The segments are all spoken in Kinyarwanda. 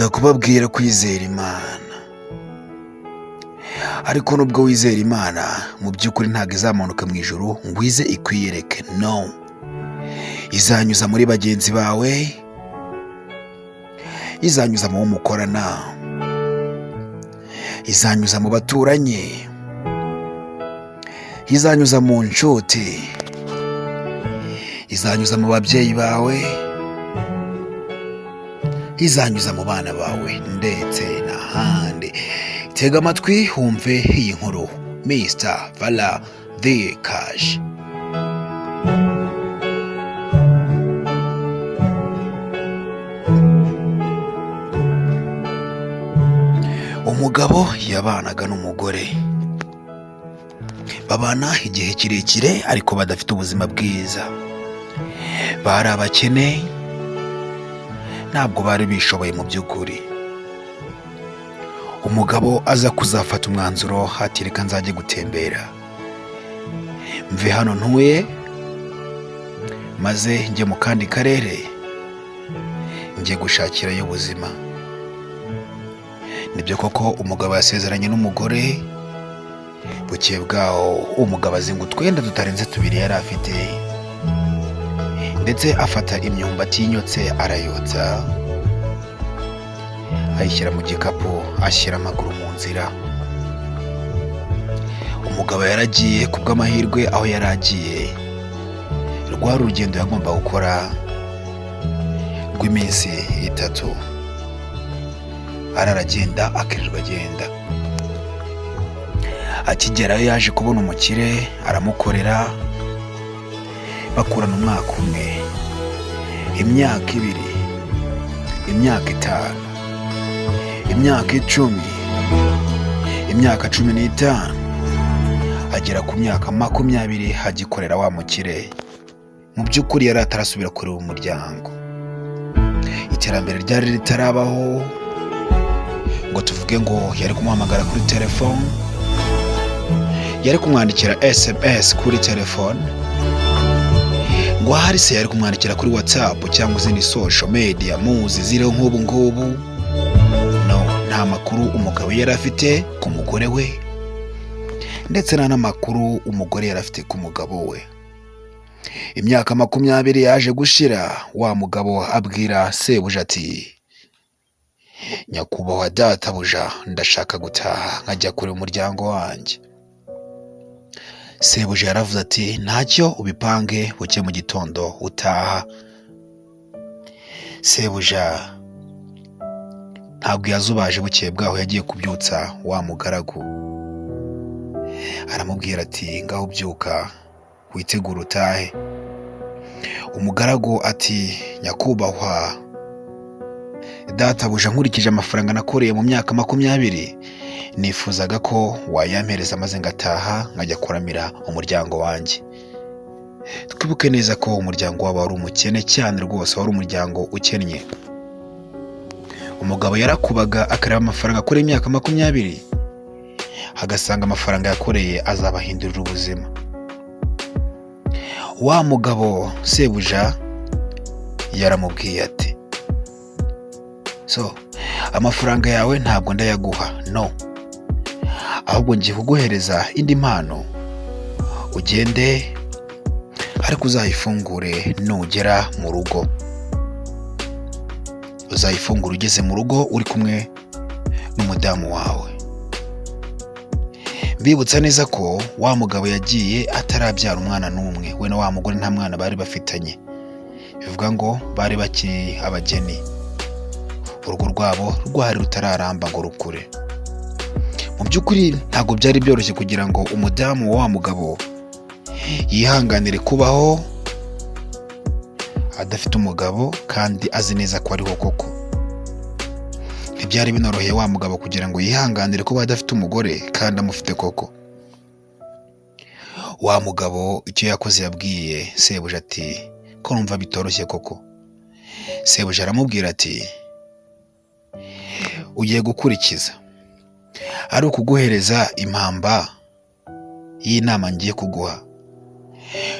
Nkunda kubabwira kwizera Imana, ariko nubwo wizera Imana, mu by'ukuri ntabwo izamanuka mu ijuru ngo ize ikwiyereke. No, izanyuza muri bagenzi bawe, izanyuza mu bo mukorana, izanyuza mu baturanyi, izanyuza mu nshuti, izanyuza mu babyeyi bawe, izanyuza mu bana bawe ndetse n'ahandi. Tega amatwi wumve iyi nkuru. Mr Vala the Cash. Umugabo yabanaga n'umugore, babana igihe kirekire ariko badafite ubuzima bwiza. Bari abakene, ntabwo bari bishoboye mu by'ukuri. Umugabo aza kuzafata umwanzuro ati: "Reka nzajye gutembera, mve hano ntuye maze njye mu kandi karere, njye gushakirayo ubuzima." Nibyo koko, umugabo yasezeranye n'umugore. Bukeye bwaho umugabo azinga utwenda tutarenze tubiri yari afite, ndetse afata imyumbati yinyotse arayotsa, ayishyira mu gikapu, ashyira amaguru mu nzira. Umugabo yaragiye. Ku bw'amahirwe, aho yari agiye rwari urugendo yagomba gukora rw'iminsi 3, araragenda, akirirwa agenda. Akigerayo yaje kubona umukire, aramukorera, bakurana umwaka umwe, imyaka 2, imyaka 5, imyaka 10, imyaka 15, agera ku myaka 20 agikorera wa mukire. Mu by'ukuri yari atarasubira kureba umuryango. Iterambere ryari ritarabaho ngo tuvuge ngo yari kumuhamagara kuri telefone, yari kumwandikira SMS kuri telefone, ngo ahari se yari kumwandikira kuri WhatsApp cyangwa izindi social media muzi ziriho nk'ubu ngubu. No, nta makuru umugabo yari afite ku mugore we, ndetse nta n'amakuru umugore yari afite ku mugabo we. Imyaka 20 yaje gushira, wa mugabo abwira sebuja ati: "Nyakubahwa databuja, ndashaka gutaha nkajya kureba umuryango wanjye." Sebuja yaravuze ati: "Ntacyo, ubipange buke mu gitondo utaha." Sebuja ntabwo yazubaje. Bukeye bwaho yagiye kubyutsa wa mugaragu, aramubwira ati: "Ngaho byuka witegure utahe." Umugaragu ati: "Nyakubahwa databuja, nkurikije amafaranga nakoreye mu myaka 20, nifuzaga ko wayampereza maze ngataha nkajya kuramira umuryango wanjye." Twibuke neza ko umuryango wabo wari umukene cyane rwose, wari umuryango ukennye. Umugabo yarakubaga akareba amafaranga akoreye imyaka 20, agasanga amafaranga yakoreye azabahindurira ubuzima. Wa mugabo sebuja yaramubwiye ati: "So, amafaranga yawe ntabwo ndayaguha, no, ahubwo ngiye kuguhereza indi mpano, ugende ariko uzayifungure nugera mu rugo, uzayifungure ugeze mu rugo uri kumwe n'umudamu wawe." Mbibutsa neza ko wa mugabo yagiye atarabyara umwana n'umwe. We na wa mugore nta mwana bari bafitanye, bivuga ngo bari bakiri abageni, urugo rwabo rwari rutararamba ngo rukure. Mu by'ukuri ntabwo byari byoroshye kugira ngo umudamu wa wa mugabo yihanganire kubaho adafite umugabo kandi azi neza ko ariho koko. Ntibyari binoroheye wa mugabo kugira ngo yihanganire kuba adafite umugore kandi amufite koko. Wa mugabo icyo yakoze, yabwiye sebuja ati: "Ko numva bitoroshye koko?" Sebuja aramubwira ati: "Ugiye gukurikiza, ari ukuguhereza impamba y'inama ngiye kuguha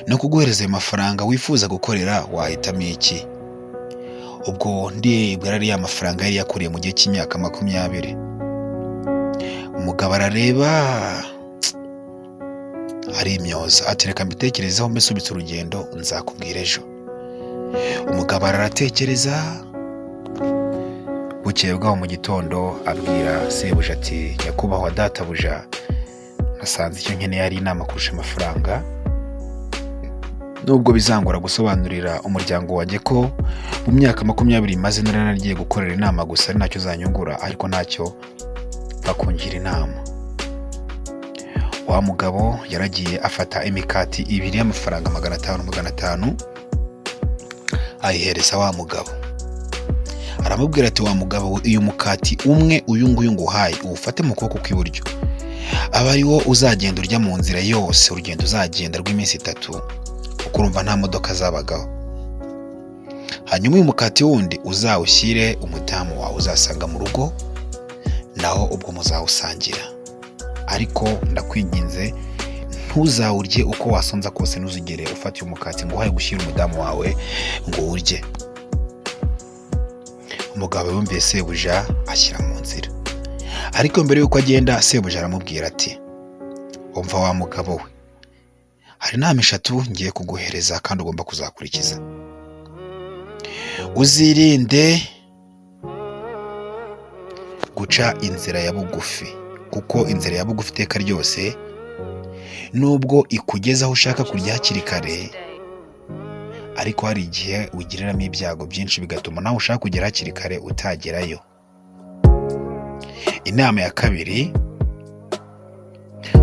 no kuguhereza ayo mafaranga wifuza gukorera, wahitamo iki?" Ubwo ndibwira ari ya mafaranga yari yakoreye mu gihe cy'imyaka 20. Umugabo arareba, arimyoza, ati: "Reka mbitekerezeho, mbese urugendo nzakubwira ejo." Umugabo aratekereza. Bukeye bwaho mu gitondo abwira sebuja ati: "Nyakubahwa databuja, nasanze icyo nkeneye ari inama kurusha amafaranga. Nubwo bizangora gusobanurira umuryango wanjye ko mu myaka 20 maze nari gukorera inama gusa ari ntacyo zanyungura, ariko ntacyo bakungira inama." Wa mugabo yaragiye afata imikati ibiri y'amafaranga 500 500, ayihereza wa mugabo, aramubwira ati: "Wa mugabo we, uyu mukati umwe uyu nguyu nguhaye, uwufate mu kuboko kw'iburyo, aba ari wo uzagenda urya mu nzira yose, urugendo uzagenda rw'iminsi 3, kuko urumva nta modoka zabagaho. Hanyuma uyu mukati wundi uzawushyire umudamu wawe uzasanga mu rugo, naho ubwo muzawusangira. Ariko ndakwinginze, ntuzawurye uko wasonza kose. Ntuzigere ufata uyu mukati ngo uhaye gushyira umudamu wawe ngo uwurye." Umugabo yumviye sebuja, ashyira mu nzira. Ariko mbere y'uko agenda, sebuja aramubwira ati: "Umva wa mugabo we, hari inama eshatu ngiye kuguhereza kandi ugomba kuzakurikiza. Uzirinde guca inzira ya bugufi, kuko inzira ya bugufi iteka ryose, nubwo ikugeza aho ushaka kujya hakiri kare, ariko hari igihe ugiriramo ibyago byinshi, bigatuma nawe ushaka kugera hakiri kare utagerayo. Inama ya kabiri,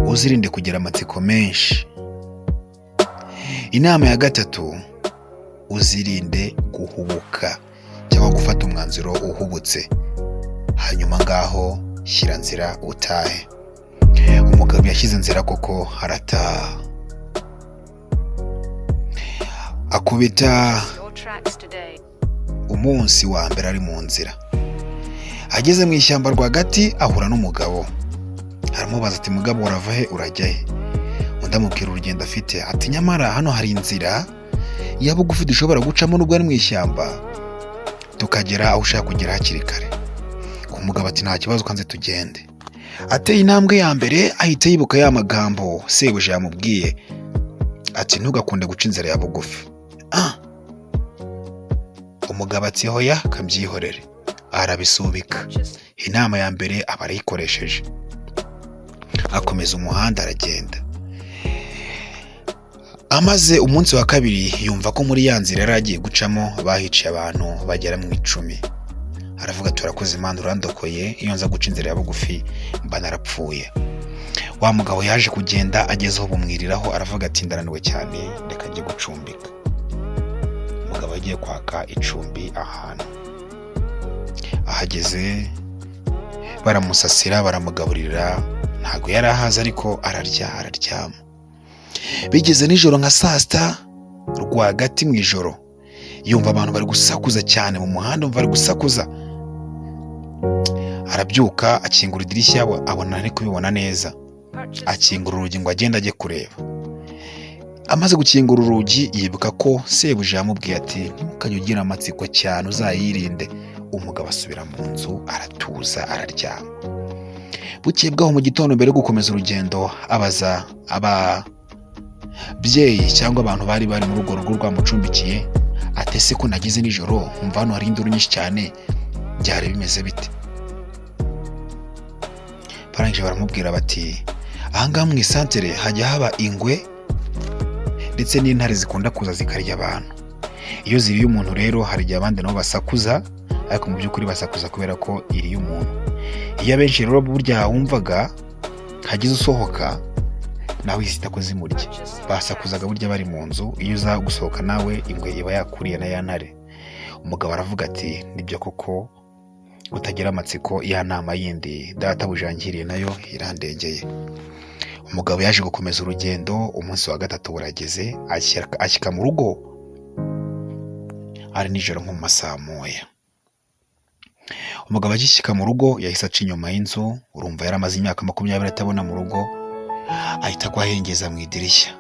uzirinde kugira amatsiko menshi. Inama ya gatatu, uzirinde guhubuka cyangwa gufata umwanzuro uhubutse. Hanyuma ngaho shyira nzira utahe." Umugabo yashyize inzira koko, arataha, akubita Your tracks today. umunsi wa mbere ari mu nzira, ageze mu ishyamba rwagati ahura n'umugabo, aramubaza ati: "Mugabo, urava he, urajya he?" Undi amubwira urugendo afite, ati: "Nyamara hano hari inzira ya bugufi dushobora gucamo, nubwo ari mu ishyamba, tukagera aho ushaka kugera hakiri kare." Umugabo ati: "Nta kibazo, kanze tugende." Ateye intambwe ya mbere, ahita yibuka ya magambo sebuja yamubwiye ati: "Ntugakunde guca inzira ya bugufi." Ah! Umugabo ati: "Hoya, kabyihorere." Arabisubika. Purchase Inama ya mbere aba arayikoresheje, akomeza umuhanda, aragenda. Amaze umunsi wa kabiri, yumva ko muri ya nzira yari agiye gucamo bahiciye abantu bagera mu 10. Aravuga: "Turakoze Imana, urandokoye. Iyo nza guca inzira ya bugufi mba narapfuye." Wa mugabo yaje kugenda, agezeho bumwiriraho, aravuga ati: "Ndananiwe cyane, reka njye gucumbika." Umugabo yagiye kwaka icumbi ahantu, ahageze baramusasira, baramugaburira. Ntabwo yari ahaze, ariko ararya, araryama. Bigeze nijoro nka saa 6 rwagati mu ijoro, yumva abantu bari gusakuza cyane mu muhanda, umva bari gusakuza. Arabyuka, akingura idirishya, abona ari kubibona neza. Purchase Akingura urugi ngo agende ajye kureba. Amaze gukingura urugi, yibuka ko sebuja yamubwiye ati: "Ntukajye ugira amatsiko cyane, uzayirinde." Umugabo asubira mu nzu, aratuza, araryama. Bukeye bwaho mu gitondo, mbere yo gukomeza urugendo, abaza ababyeyi cyangwa abantu bari bari muri urwo rugo rwamucumbikiye ati: "Ese ko nageze nijoro nkumva hano hari induru nyinshi cyane, byari bimeze bite?" Barangije baramubwira bati: "Ahangaha mu isantere hajya haba ingwe ndetse n'intare zikunda kuza zikarya abantu. Iyo ziriye umuntu rero, hari igihe abandi nabo basakuza, ariko mu by'ukuri basakuza kubera ko iriye umuntu. Iyo abenshi rero burya wumvaga hagize usohoka, nawe izita ko zimurya. Basakuzaga burya bari mu nzu. Iyo uza gusohoka nawe, ingwe iba yakuriye na ya ntare." Umugabo aravuga ati: "Nibyo koko, utagira amatsiko, ya nama yindi databuja yangiriye nayo irandengeye." Umugabo yaje gukomeza urugendo. Umunsi wa gatatu burageze, ashyika mu rugo ari nijoro nko mu masaha 1. Umugabo agishyika mu rugo, yahise aca inyuma y'inzu. Urumva yari amaze imyaka 20 atabona mu rugo. Ahita agwa ahengeza mu idirishya.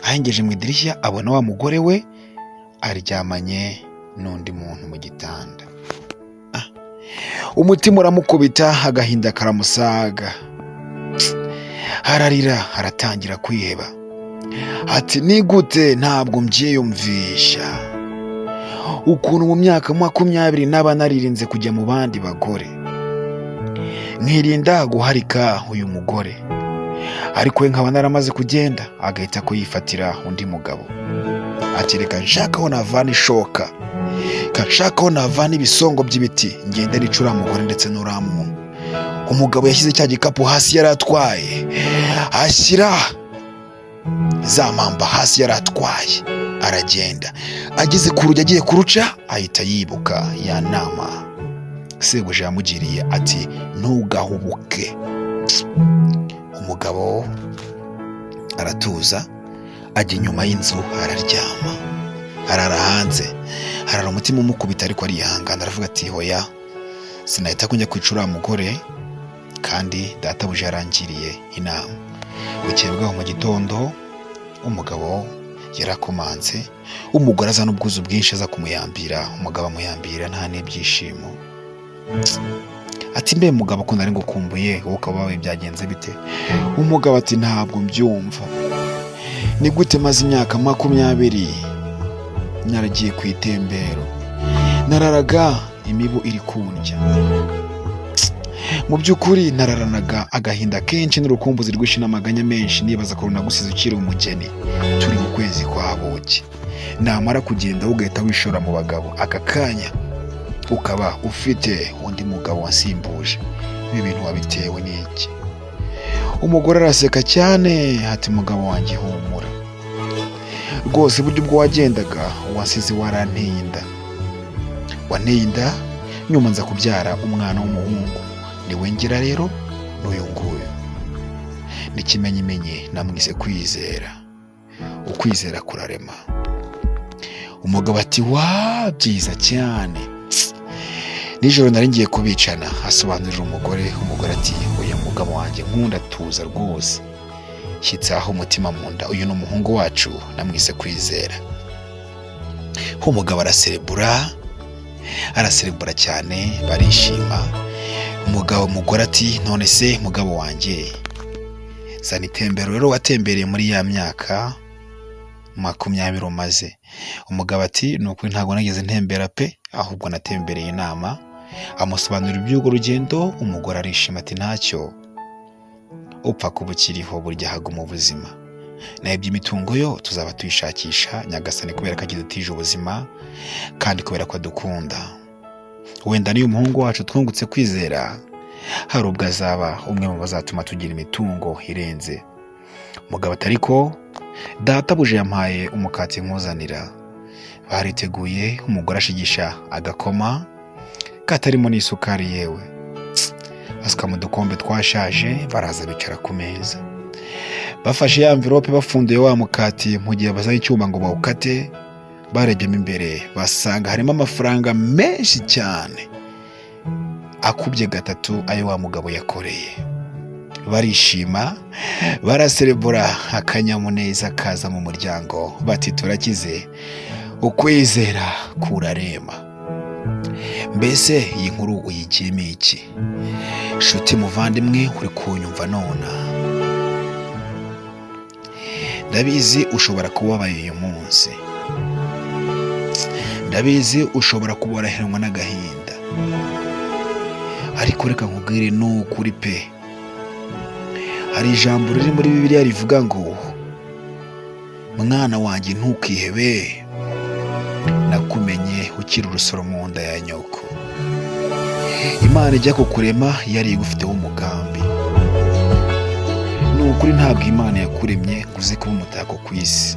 Ahengeje mu idirishya, abona wa mugore we aryamanye n'undi muntu mu gitanda. Umutima uramukubita, agahinda karamusaga, ararira, aratangira kwiheba. Ati ni gute? Ntabwo mbyiyumvisha ukuntu mu myaka 20 naba naririnze kujya mu bandi bagore, nkirinda guharika uyu mugore, ariko we nkaba naramaze kugenda agahita kuyifatira undi mugabo. Ati reka nshaka aho navana ishoka, reka nshaka aho navana ibisongo by'ibiti, ngende nica uriya mugore ndetse n'uriya muntu. Umugabo yashyize cya gikapu hasi yari atwaye, ashyira za mpamba hasi yari atwaye, aragenda. Ageze ku rugi agiye kuruca, ahita yibuka ya nama sebuja yamugiriye, ati ntugahubuke. Umugabo aratuza, ajya inyuma y'inzu araryama, arara hanze, arara umutima umukubita, ariko arihangana, aravuga ati hoya, sinahita ko njya kwica uriya mugore kandi databuja yarangiriye inama. Bukeye bwaho mu gitondo umugabo yarakomanze, umugore azana ubwuzu bwinshi aza kumuyambira. Umugabo amuyambira nta n'ibyishimo, ati mbe mugabo, ko nari ngukumbuye, wowe ukaba wawe byagenze bite? Umugabo ati ntabwo mbyumva, ni gute maze imyaka 20 naragiye ku itembero, nararaga imibu iri kundya, mu by'ukuri nararanaga agahinda kenshi n'urukumbuzi rwinshi n'amaganya menshi, nibaza ko nagusize ukiri umugeni, turi mu kwezi kwa buki, namara kugenda ugahita wishora mu bagabo, aka kanya ukaba ufite undi mugabo wasimbuje, ibi bintu wabitewe n'iki? Umugore araseka cyane, ati mugabo wanjye humura rwose, buryo ubwo wagendaga wasize waranteye inda, wanteye inda, nyuma nza kubyara umwana w'umuhungu, niwe ngira rero n'uyu nguyu, n'ikimenyimenyi namwise Kwizera, ukwizera kurarema. Umugabo ati wa byiza cyane, nijoro nari ngiye kubicana, asobanurira umugore. Umugore ati uyu mugabo wanjye nkunda, tuza rwose, shyitsaho umutima mu nda, uyu ni umuhungu wacu namwise Kwizera. Umugabo araserebura, araserebura cyane, barishima. Umugabo umugore ati none se mugabo wanjye, zana itembero rero watembereye muri ya myaka 20 umaze. Umugabo ati ni ukuri ntabwo nageze ntembera pe, ahubwo natembereye inama. Amusobanurira iby'urwo rugendo, umugore arishima ati ntacyo, upfa kuba ukiriho burya haguma ubuzima, naho iby'imitungo yo tuzaba tuyishakisha Nyagasani, kubera ko akidutije ubuzima kandi kubera ko adukunda. Wenda n'iyo umuhungu wacu twungutse Kwizera, hari ubwo azaba umwe mu bazatuma tugira imitungo irenze. Umugabo ati ariko databuja yampaye umukati nkuzanira. Bariteguye, umugore ashigisha agakoma katarimo n'isukari, yewe asuka mu dukombe twashaje, baraza bicara ku meza, bafashe ya mvirope, bafunduye wa mukati, mu gihe bazanye icyuma ngo bawukate, barebyemo imbere basanga harimo amafaranga menshi cyane akubye gatatu ayo wa mugabo yakoreye. Barishima, baraserebura, akanyamuneza kaza mu muryango, bati turakize, ukwizera kurarema. Mbese iyi nkuru uyigiyemo iki? Nshuti muvandimwe uri kunyumva nona, ndabizi ushobora kuba wabaye uyu munsi, ndabizi ushobora kuba waraheranwa n'agahinda, ariko reka nkubwire ni ukuri pe, hari ijambo riri muri Bibiliya rivuga ngo mwana wanjye ntukihebe, nakumenye ukiri urusoro mu nda ya nyoko. Imana ijya kukurema yari igufiteho umugambi. Ni ukuri ntabwo Imana yakuremye ngo uze kuba umutako ku isi.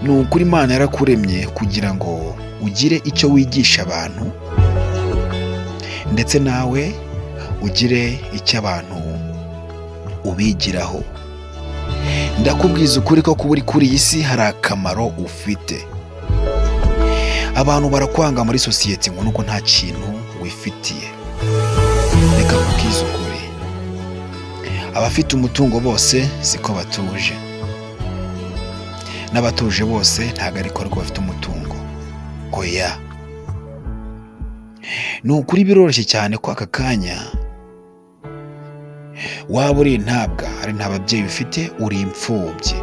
Ni ukuri Imana yarakuremye kugira ngo ugire icyo wigisha abantu, ndetse nawe ugire icyo abantu ubigiraho. Ndakubwiza ukuri ko kuba uri kuri iyi si hari akamaro ufite. Abantu barakwanga muri sosiyete ngo nuko nta kintu wifitiye. Reka nkubwize ukuri, abafite umutungo bose siko batuje, n'abatuje bose ntabwo ariko bafite umutungo. Oya, ni ukuri, biroroshye cyane ko aka kanya waba uri intabwa, hari nta babyeyi ufite, uri imfubyi.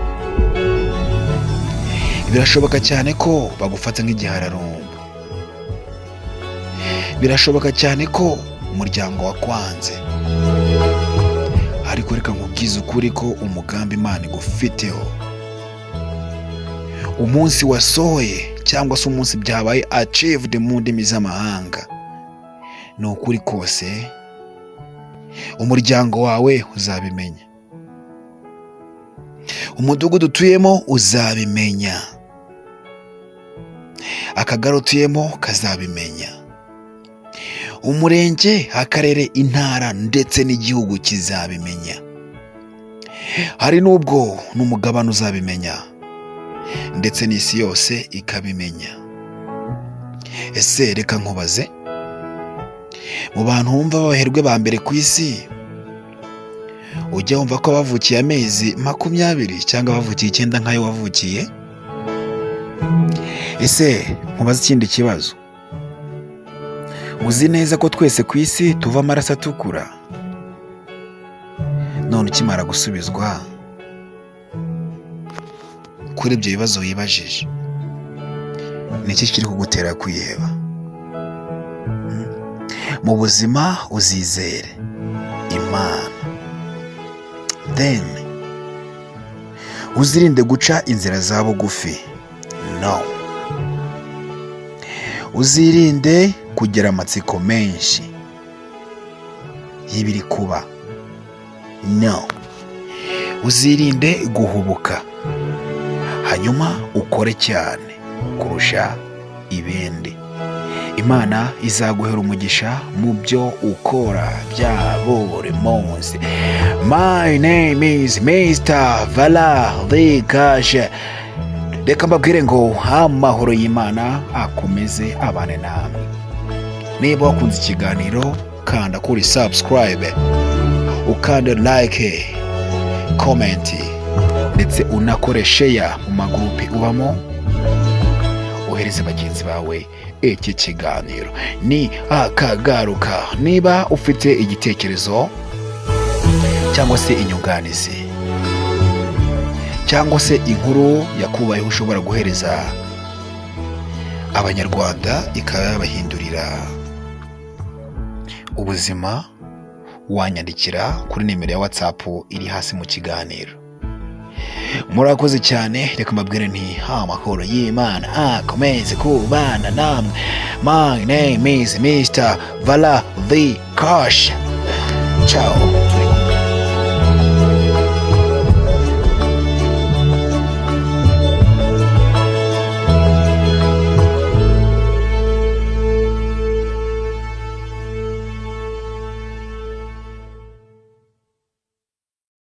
Birashoboka cyane ko bagufata nk'igihararumbo. Birashoboka cyane ko umuryango wakwanze. Ariko reka nkubwize ukuri ko umugambi Imana igufiteho, umunsi wasohoye cyangwa se umunsi byabaye achieved mu ndimi z'amahanga, ni ukuri kose umuryango wawe uzabimenya, umudugudu utuyemo uzabimenya, akagari utuyemo kazabimenya, umurenge, akarere, intara ndetse n'igihugu kizabimenya. Hari n'ubwo n'umugabane uzabimenya, ndetse n'isi yose ikabimenya. Ese reka nkubaze, mu bantu wumva b'abaherwe ba mbere ku isi, ujya wumva ko bavukiye amezi 20 cyangwa bavukiye 9 nk'ayo wavukiye? Ese nkubaze ikindi kibazo, uzi neza ko twese ku isi tuva amaraso atukura? None ukimara gusubizwa kuri ibyo bibazo wibajije, ni iki kiri kugutera kwiheba? Mu buzima uzizere Imana, then uzirinde guca inzira za bugufi. No, uzirinde kugira amatsiko menshi y'ibiri kuba. No, uzirinde guhubuka, hanyuma ukore cyane kurusha ibindi. Imana izaguhera umugisha mu byo ukora bya buri munsi. My name is Mr Vala Kashe. Reka mbabwire ngo amahoro y'Imana akomeze abane namwe. Niba wakunze ikiganiro, kanda kuri subscribe, ukande like, comment, ndetse unakore share mu magurupe ubamo, ohereze bagenzi bawe iki kiganiro. Ni akagaruka. Niba ufite igitekerezo cyangwa se inyunganizi cyangwa se inkuru yakubayeho ushobora guhereza Abanyarwanda ikaba yabahindurira ubuzima, wanyandikira kuri nimero ya WhatsApp iri hasi mu kiganiro. Murakoze cyane. Reka mbabwire nti amahoro y'Imana akomeze kubana namwe. My name is Mr Vala The Cash. Ciao.